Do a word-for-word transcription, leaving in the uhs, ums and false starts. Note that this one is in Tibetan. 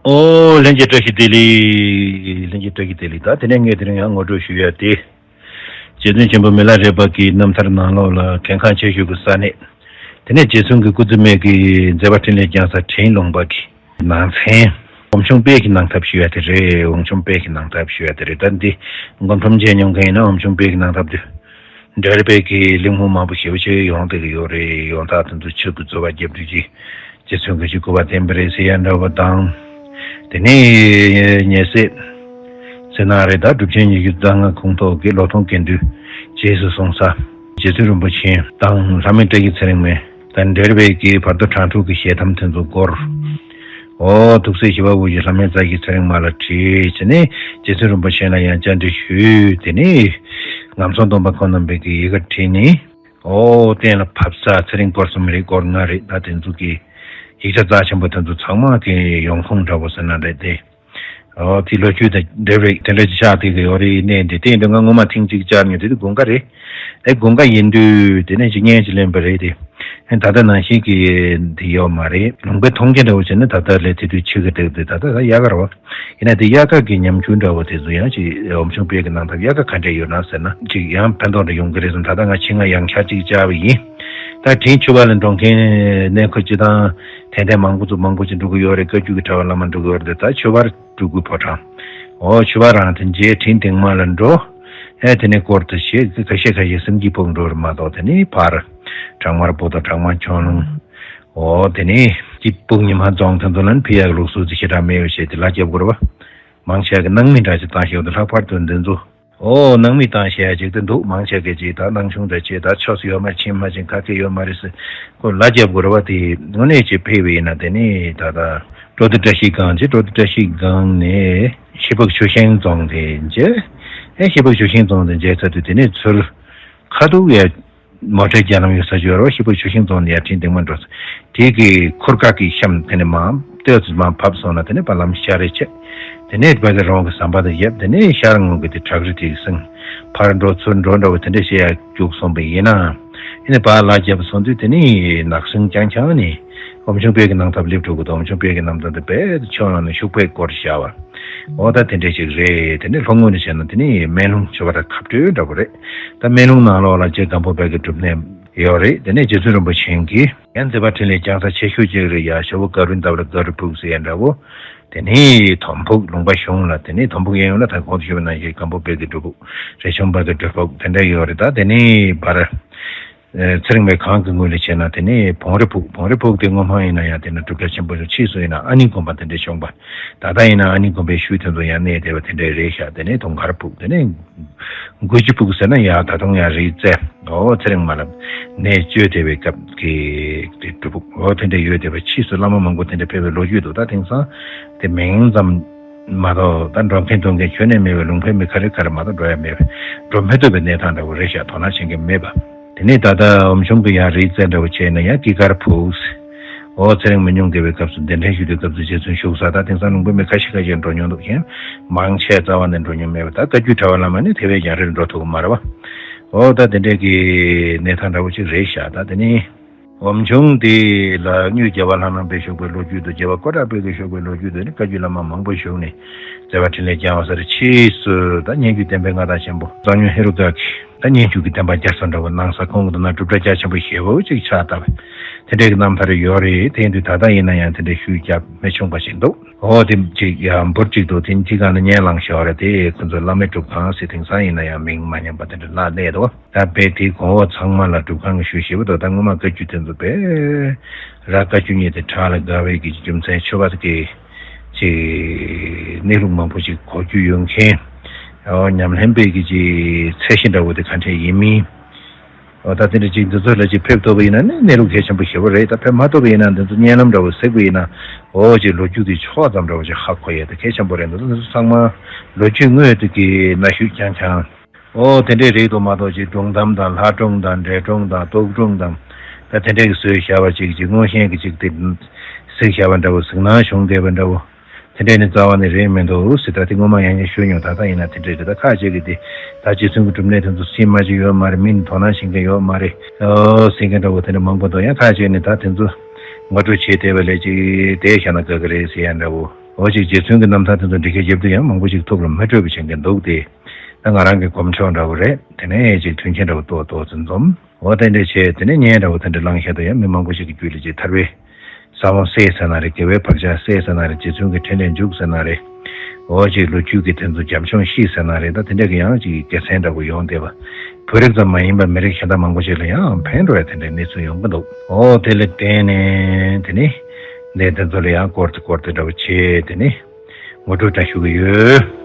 ཨོ་ལྷན་རྒྱས་བཀྲ་ཤིས་བདེ་ལེགས། ལྷན་རྒྱས་བཀྲ་ཤིས་བདེ་ལེགས། ད་དེ་ནས་ངས་དེ་རིང་ཡང་ངོ་སྤྲོད་ཞུ་ཡ་དེ། རྗེ་བཙུན་ཆེན་པོ་མི་ལ་རས་པ་གི་རྣམ་ཐར་ནང་ལོགས་ལ་གལ་འགངས་ཆེ་ཤོས་ཀྱི་ས་གནས། དེ་ནས་རྗེ་བཙུན་གྱི་སྐུ་ཚེ་སྨད་ཀྱི་མཛད་པ་འཕྲིན་ལས་རྒྱང་ས་དྲན་ལུང་པ་གི་ནང་ཚན། འོམ་ཆུང་དཔལ་གྱི་ནང་ཐབས་ཞུ་ཡ་དེ་རེད། འོམ་ཆུང་དཔལ་གྱི་ནང་ཐབས་ཞུ་ཡ་དེ་རེད། ད་འདི་མགོ་འཁྲོམ་བྱས་མྱོང་མཁན་ཡིན་ན་འོམ་ཆུང་དཔལ་གྱི་ནང་ཐབས་དེ། འབྲེལ་བའི་གི་གླེང་སློང་མང་པོ་ཞེ་པོ་ཅིག་ཡོང་བསྡད་ཀྱི་ཡོད་རེད། ཡོང་སྟངས་དེ་ཚོ་ཆོས་ཀྱི་རྩོལ་བ་རྒྱབ་དུས་ཀྱི་རྗེ་བཙུན་གྱི་ཅིག་སྐུ་པར་བསྟན་པ་རེད་ཟེར་ཡ་འདྲ་བོ་དང་། དེ་ནས་ཉེ་སྲས་ཟེར་ན་རེད། ད་གྲུབ་ཆེན་ཉི་ཤུ་རྩ་ལྔ་ཁོངས་གཏོགས་ཀྱི་ལོ་ཐོང་དགེ་འདུན་རྗེས་སུ་བཟུང་ས་རྗེ་བཙུན་རིན་པོ་ཆེ་དང་ལྷ་མོའི་བཀྲ་ཤིས་ཚེ་རིང་མས། དང་འབྲེལ་བའི་གི་བར་དོ་གྲངས་དྲུག་གི་ཞལ་ཐམ་དེ་ཚོ་བསྐོར། འོ་ཐུགས་སྲས་ཞི་བ་འོད་ཀྱི་ལྷ་མོའི་རྩ་བཞི་ཚེ་རིང་མ་ལ་བྲིས་བྱས་ནས་རྗེ་བཙུན་རིན་པོ་ཆེ་ལ་ཡང་བཅར་འདྲི་ཞུས། དེ་ནས་ངམ་སོང་སྟོན་པ་ཁོང་རྣམ་པས་ཀྱི་ཡི་གེ་བྲིས་ནས། འོ་གཏན་ལ་ཕབ་ས་ཚེ་རིང་སྐོར་གསུམ་རེད། སྐོར་ལྔ་རེད། ད་དེ་ཚོ་གི་ཡིག་ཆ་རྩ་ཆེན་པོ་དེ་ཚོ་ཚང་མ་གི་ཡོང་ཁུངས་འདྲ་བོ་ཟེར་ན་རེད་དེ། འོ་དེ་ལོ་རྒྱུས་དང་འབྲེལ་བའི་དེ་འདྲ་ཅིག་ཆགས་བསྡད་ཀྱི་ཡོད་རེད། གནས་འདི་དེ་ཡིན་དུས་ང་སྔོན་མ་ཐེངས་གཅིག་བཅར་མྱོང་། དེ་དུས་དགུན་ཁ་རེད། ཨེ་དགུན་ཁ་ཡིན་དུས་དེ་ནས་ཅིག་བརྙན་ཅིག་ལེན་པ་རེད་དེ། ཨེ་ད་ལྟ་ནང་བཞིན་གྱི་འདི་ཡོད་མ་རེད། ལུང་པའི་མཐོང་རྒྱ་འདྲ་བོ་བྱས་ན་ད་ལྟ་ལས་དེ་དུས་ཕྱི་གི་འདྲ་འདི་ད་ལྟ་ད་དབྱར་ཁ་རེད་བ། ཡིན་ན་དེ་དབྱར་ཁ་གི་ཉམས་འགྱུར་འདྲ་བོ་དེ་ཚོ་ཡང་ཅིག་འོམ་ཆུང་དཔལ་གྱི་ནང་ཐབས་དབྱར་ཁ་ག་འདྲས་ཡོད་ན་ཟེར་ན་ཅིག་ཡང་ཕན་ཐོགས་འདྲ་ཡོང་གི་རེད་བསམ། ད་ལྟ་ང་ཕྱི་ང་ཡང་ཆ་གཅིག་བཅར་བ་ཡིན། ད་དྲིན་ཆུ་བར་ལ་འགྲོ་མཁན་གནས་འཁོད་སྤྱི་བཏང་དད་ལྡན་མང་པོ་ཚོ་མང་པོ་ཅིག་འགྲོ་གི་ཡོད་རེད། བཀའ་བརྒྱུད་ཀྱི་གྲྭ་པ་བླ་མ་འགྲོ་གི་ཡོད་རེད། ད་ཆུ་བར་སྤྲུལ་སྐུའི་ཕོ་བྲང་། འོ་ཆུ་བར་རང་དེ་རྗེས་དྲིན་དེང་མ་ལ་འགྲོ། ཨེ་དེ་ནས་སྐོར་དུ་བྱེད་ཁ་ཤས་ཁ་ཤས་སེམས་སྐྱིད་ཕོག་འགྲོ་རེད་མ་གཏོགས། དེ་ནས་ཕར་བྲག་དམར་པོ་ཏོ་བྲག་དམར་ཁྱོད་ལུང་། འོ་དེ་ནས་སྐྱིད་ཕུག་ཉི་མ་རྫོང་དེ་ཚོ་ལ་ཕི་ཡག་ལུགས་སྲོལ་དེ་ཞེ་དྲག་མེད་ཡོད་བྱས་དེ་ལ་རྒྱབ་དགོས་རེད་བ། མང་ཆེ་གི་སྣང་མེད་འདྲ་ཞིག་བཏང་ཞིག་འོ་དེ་ལྷག་པར་དུ་འདི་ཚོ། ཨོ་སྣང་མེད་བཏང་བྱས་ཡ་ཅིག་ཏུ་འདུག་མང་ཆེ་གི་ཅིག་ད་སྣང་ཆུང་འདྲ་ཅིག་ད་ཆོས་སུ་ཡོད་མ་རེད། ཕྱིན་མ་ཕྱིན་ཁ་སྐད་ཡོད་མ་རེད་ཟེར། ཁོ་ལ་རྒྱབ་དགོས་རེད་བ། དེ་དངོས་གནས་ཅིག་ཕེབས་པ་ཡིན་ན་དེ་ནི་ད་ལྟ་སྤྲོ་བདེ་བཀྲ་ཤིས་སྒང་ཅིག་སྤྲོ་བདེ་བཀྲ་ཤིས་སྒང་ནས་ཤི་པག་ཆུ་ཤིང་རྫོང་དེ་མཇལ། ཨེ་ཤི་པག་ཆུ་ཤིང་རྫོང་དེ་མཇལ་ཚར་དུས་དེ་ནས་ཚུར་ཁ་ཐུག་ཡ། མོ་ཊའི་རྒྱ་ལམ་ཡོད་ས་ཅིག་ཡོད་རེད་བ། ཤི་པག་ཆུ་ཤིང་རྫོང་ནས་ཡར་ཕྲན་དེང་མ་འགྲོ་ས་དེ་གི་འཁོར་ཁ་གི་གཤམ་དེ་ནས་མར་སྟོད་ཚུར་མར་བབས་སོང་ན་དེ་ནས་ཕར་ལམ་ཤར་རེ་ཆེ། དེ་ནས་བ་གི་རོང་གི་ཟམ་པ་དེ་བརྒྱབ། དེ་ནས་ཤར་ངོས་ཀྱི་དེ་བྲག་རི་དེ་སྲིང་ཕར་འགྲོ་ཚུར་འགྲོ་འདྲ་བོ་དེ་འདྲ་བྱེད་ཡ་རྒྱུགས་སོང་པ་ཡིན་ན། དེ་ནས་ཕར་ལ་རྒྱབ་སོང་དུས་དེ་ནས་ནགས་སྲིན་རྐྱང་རྐྱང་ནས་འོམ་ཆུང་དཔལ་གྱི་རྣམ་ཐར་སླེབས་འགྲོ་གི་འདུག་འོམ་ཆུང་དཔལ་གྱི་རྣམ་ཐར་དེ་བས་ཆོས་ནང་ནས་ཤུགས་པས་བསྐོར་བཞག་པ། འོ་ད་དེ་འདྲ་ཞིག་རེད། དེ་ནས་ལྷོ་ངོས་ནས་བྱས་ན་དེ་ནས་སྨན་ལུང་ཆོས་པ་དང་ཁ་སྤྲོད་འདྲ་པོ་རེད། ད་སྨན་ལུང་ནང་ལོགས་ལ་རྗེ་སྒམ་པོ་དཔལ་གྱི་སྒྲུབ་གནས་ཡོད་རེད། དེ་ནས་རྗེ་བཙུན་རིན་པོ་ཆེ་གིས་ཡང་མཛད་པ་འཕྲིན་ལས་རྒྱང་ས་ཆེ་ཤོས་ཅིག་རེད་ཡ། ཞོ་བོ་ཀ་རུ་འདབས་ལ་ཀ་རུ་ཕུག་ཟེར་ཡ་འདྲ་བོ། དེ་ནས་དོམ་ཕུག་ལུང་པ་གཞུང་ལ། དེ་ནས་དོམ་ཕུག་གཡས་གཡོན་ལ་ད་གོང་དུ་ཞུས་པ་ནང་བཞིན་སྒམ་པོ་དཔལ་གྱི་སྒྲུབ་ཕུག་རས་ཆུང་པ་གི་སྒྲུབ་ཕུག་དེ་འདྲ་ཡོད་རེད། ད་དེ་ནས་བར། ཚེ་རིང་མའི་གངས་ཀྱི་ངོས་ལ་བྱས་ན་དེ་ནས་བོང་རི་ཕུག་བོང་རི་ཕུག་དེ་སྔོན་མ་ཡིན་ན་ཡང་དེ་ནས་སྒྲུབ་གྲྭ་ཆེན་པོ་ཕྱིས་སུ་ཡིན་ན་ཨ་ནི་དགོན་པ་དེ་འདྲ་བྱུང་བ། ད་ལྟ་ཡིན་ན་ཨ་ནི་དགོན་པའི་ཤུལ་དེ་ཚོ་ཡང་གནས་བསྡད་པ་དེ་འདྲ་རེད་ཤག་དེ་ནས་དུང་དཀར་ཕུག་དེ་ནས་མགོ་ལྕི་ཕུག་ཟེར་ན་ཡང་ད་དུང་ཡང་རི་རྩེ། འོ་ཚེ་རིང་མ་ལ་གནས་བཅོས་བསྡད་པའི་སྐབས་ཀྱི་དེ་སྒྲུབ་ཕུག་འོ་དེ་འདྲ་ཡོད་བསྡད་པ། ཕྱིས་སུ་བླ་མ་མང་པོ་དེ་འདྲ་ཕེབས་པའི་ལོ་རྒྱུས་འདུག་ད་དེང་སང་དེ་མིང་ཙམ། མ་གཏོགས་ད་འགྲོ་མཁན་འགྲོ་མཁན་ཁྱོན་ནས་མེད་པའི་ལུང་པའི་མི་ག་རེ་ག་རེ་མ་གཏོགས་འགྲོ་ཡ་མེད་པས་འགྲོ་མི་ཐུབ་པའི་གནས་སྟངས་འདྲ་བོ་རེད་ཤག་དོ་སྣང་བྱེད་མཁན་མེད་པ། དེ་ནས་ད་ལྟ་འོམ་ཆུང་གི་ཡང་རི་རྩེ་འདྲ་བོ་བྱས་ན་ཡང་སྐྱིད་ཀར་ཕུག་འོ་ཚེ་རིང་མི་ཉུང་བསྡད་པའི་སྐབས་སུ་གདན་འདྲེན་ཞུ་དུས་སྐབས་སུ་རྗེ་བཙུན་བཞུགས་ས། ད་དེང་སང་ལུང་པའི་མི་ཁ་ཤས་ཁ་ཤས་འགྲོ་མྱོང་འདུག་གཞན་མང་ཆེ་རྩ་བ་ནས་འགྲོ་མྱོང་མེད་པ། ད་བཀའ་བརྒྱུད་གྲྭ་པ་བླ་མ་ནི་དེ་བས་ཀྱང་རིར་འགྲོ་ཐུབ་ཀྱི་མ་རེད་བ། འོ་ད་དེ་འདྲས་ཀྱི་གནས་སྟངས་འདྲ་བོ་ཅིག་རེད་ཤག་ད་དེ་ནི། འོམ་ཆུང་དེ་ལ་དངུལ་རྒྱལ་བ་ལྷ་ནང་པས་བཞུགས་པའི་ལོ་རྒྱུས་དང་རྒྱལ་བ་ཀོ་ཊ་པད་ཀྱིས་བཞུགས་པའི་ལོ་རྒྱུས་དང་ནི་བཀའ་བརྒྱུད་བླ་མ་མང་པོ་བཞུགས་ནས་མཛད་པ་འཕྲིན་ལས་རྒྱང་བ་སར་ཕྱིས་སུ་ད་སྙན་བརྒྱུད་བསྟན་པའི་མངའ་བདག་ཆེན་པོ་གཙང་སྨྱོན་ཧེ་རུ་ཀ་གིས་ད་སྙན་བརྒྱུད་ཀྱི་བསྟན་པ་རྒྱ་མཚོ་འདྲ་བོ་གནང་ས། ཁོང་གི་ནང་སྒྲུབ་གྲྭ་རྒྱ་ཆེན་པོ་ཞེ་པོ་ཅིག་ཕྱག་བཏབ་པ་དེ་འདྲའི་གི་རྣམ་ཐར་ཡོད་རེད། དེ་ཡིན་དུས་ད་ལྟ་ཡིན་ན་ཡང་དེ་འདྲའི་ཤུལ་རྒྱག་མི་བྱུང་བ་ཞིག་འདུག་འོ་དེ་ཅིག་ཡང་འབུར་ཅིག་འདུག་དེ་འདི་ག་ནས་སྙན་ལངས་ཤོར་རེད། དེ་ཁོ་ཚོ་བླ་མའི་སྒྲུབ་ཁང་ཟེར་དེང་སང་ཡིན་ན་ཡང་མིང་མ་ཉམས་པ་དེ་འདྲ་ལ་གནས་འདུག་ད་དཔེ་དེའི་གོང་འོག་ཚང་མ་ལ་སྒྲུབ་ཁང་གི་ཤུལ་ཞེ་པོ་འདུག་ད་སྔོན་མ་བཀའ་བརྒྱུད་དེ་ཚོ་དཔེ་ར་བཀའ་བརྒྱུད་གཉིས་དེ་བྲག་ལ་དགའ་བའི་གི་རྒྱུ་མཚན་ཆོས་པ་གི་ཅིག་གནས་ལུགས་མང་པོ་ཅིག་གོ་རྒྱུ་ཡོད་མཁན། ཨོ་ཉམས་ལེན་པའི་གི་ཅིག་ཚད་གཞི་འདྲ་བོ་དེ་ག་འདྲས་ཡིན་མིན། ཨོ་ད་དེ་འདྲ་ཅིག་འདི་ཚོ་ལ་ཅིག་ཕེབས་ཐུབ་པ་ཡིན་ན་ནི་གནས་ལུགས་གལ་ཆེན་པོ་ཞེ་པོ་རེད། ད་ཕེབས་མ་ཐུབ་པ་ཡིན་ན་འདི་ཚོ་བརྙན་ལམ་འདྲ་བོ་གཟིགས་པ་ཡིན་ན་ཨོ་ཅིག་ལོ་རྒྱུས་ཀྱི་ཕྱོགས་ཙམ་འདྲ་བོ་ཅིག་ཧ་གོ་ཡས་དེ་གལ་ཆེན་པོ་རེད། འདི་ཚོ་འདི་ཚོ་ཚང་མ་ལོ་རྒྱུས་དངོས་དེ་གི་གནའ་ཤུལ་རྐྱང་རྐྱང་། ཨོ་དེ་འདྲས་རེད་འདུག་མ་གཏོགས་ཅིག་སྒྲུང་གཏམ་དང་ལྷ་སྒྲུང་དང་འདྲེ་སྒྲུང་དང་རྟོག་སྒྲུང་དང་ད་དེ་འདྲས་ཀྱི་བཟོས་བཞག་པ་ཅིག་ཅིག་མངོན་ཤེས་ཀྱི་ཅིག་དེ་གཟིགས་བཞག་པ་འདྲ་བོ་གཟིགས་སྣང་བྱུང་བསྡད་པ་འདྲ་བོ། དེ་འདྲས་ནི་རྩ་བ་ནས་རེད་མི་འདུག་ཟེར། ད་དེ་སྔོན་མ་ཡང་ཡང་ཞུས་མྱོང་། ད་ལྟ་ཡིན་ན་དེ་འདྲས་རེད། ད་ཁ་ཅིག་གིས་དེ་ད་རྗེ་བཙུན་གྱི་སྒྲུབ་གནས་དེ་ཚོ་སྲིད་མ་ཅིག་ཡོད་མ་རེད། མི་ནི་དོ་སྣང་བྱེད་མཁན་ཡོད་མ་རེད། ཨོ་ཟེར་མཁན་འདྲ་བོ་དེ་འདྲ་མང་པོ་འདུག་ཡང་ཁ་ཅིག་ནི་ད་དེ་ཚོ་ངོ་སྤྲོད་བྱས་བསྡད་པ་ལས་ཅིག་དེ་བཞག་ན་དགའ་གི་རེད་ཟེར་ཡ་འདྲ་བོ། འོ་ཅིག་རྗེ་བཙུན་གྱི་རྣམ་ཐར་དེ་ཚོ་འབྲི་གེ་རྒྱབ་དུས་ཡང་མང་པོ་ཞིག་ཐུགས་ལ་མི་སྤྲོ་བའི་ཆེད་ཀྱི་འདུག་སྟེ། ད་ང་རང་གི་གོམ་ཆོག་འདྲ་བོ་རེད། དེ་ནས་ཅིག་མཐུན་རྐྱེན་འདྲ་བོ་ཏོག་ཏོག་ཙམ་འཛོམས། འོ་དེ་འདྲས་བྱས་དེ་ནས་བརྙན་འདྲ་བོ་དེ་འདྲས་བླངས་བཞག་དུས་ཡང་མི་མང་པོ་ཞིག་གི་རྒྱུད་ལ་ཅིག་ཐར་པའི་ས་བོན་སད་ཟེར་ན་རེད། དགེ་བའི་བག་ཆགས་སད་ཟེར་ན་རེད། རྗེ་བཙུན་གྱི་འཕྲིན་ལས་འཇུག་ཟེར་ན་རེད། འོ་ཅིག་ལོ་རྒྱུས་ཀྱི་དེ་ཚོ་རྒྱབ་ལྗོངས་ཤེས་ཟེར་ན་རེད། ད་དེ་འདྲས་ཀྱི་ཡང་ཅིག་དགེ་མཚན་འདྲ་བོ་ཡོང་བསྡད་པ། བོད་རིགས་ཙམ་མ་ཡིན་པར་མི་རིགས་གཞན་དག་མང་པོ་ཞིག་ལ་ཡང་ཕན་འགྲོ་ཡ་དེ་འདྲའི་གནས་ཚུལ་ཡོང་གི་འདུག་འོ་དེ་ལ་བརྟེན་ནས་དེ་ནི་འདས་དེ་ཚོ་ལ་ཡང་སྐོར་དེ་སྐོར་དེ་འདྲ་བོ་བྱས་དེ་ནི་ངོ་སྤྲོད་འདྲ་ཞུ་གི་ཡོད།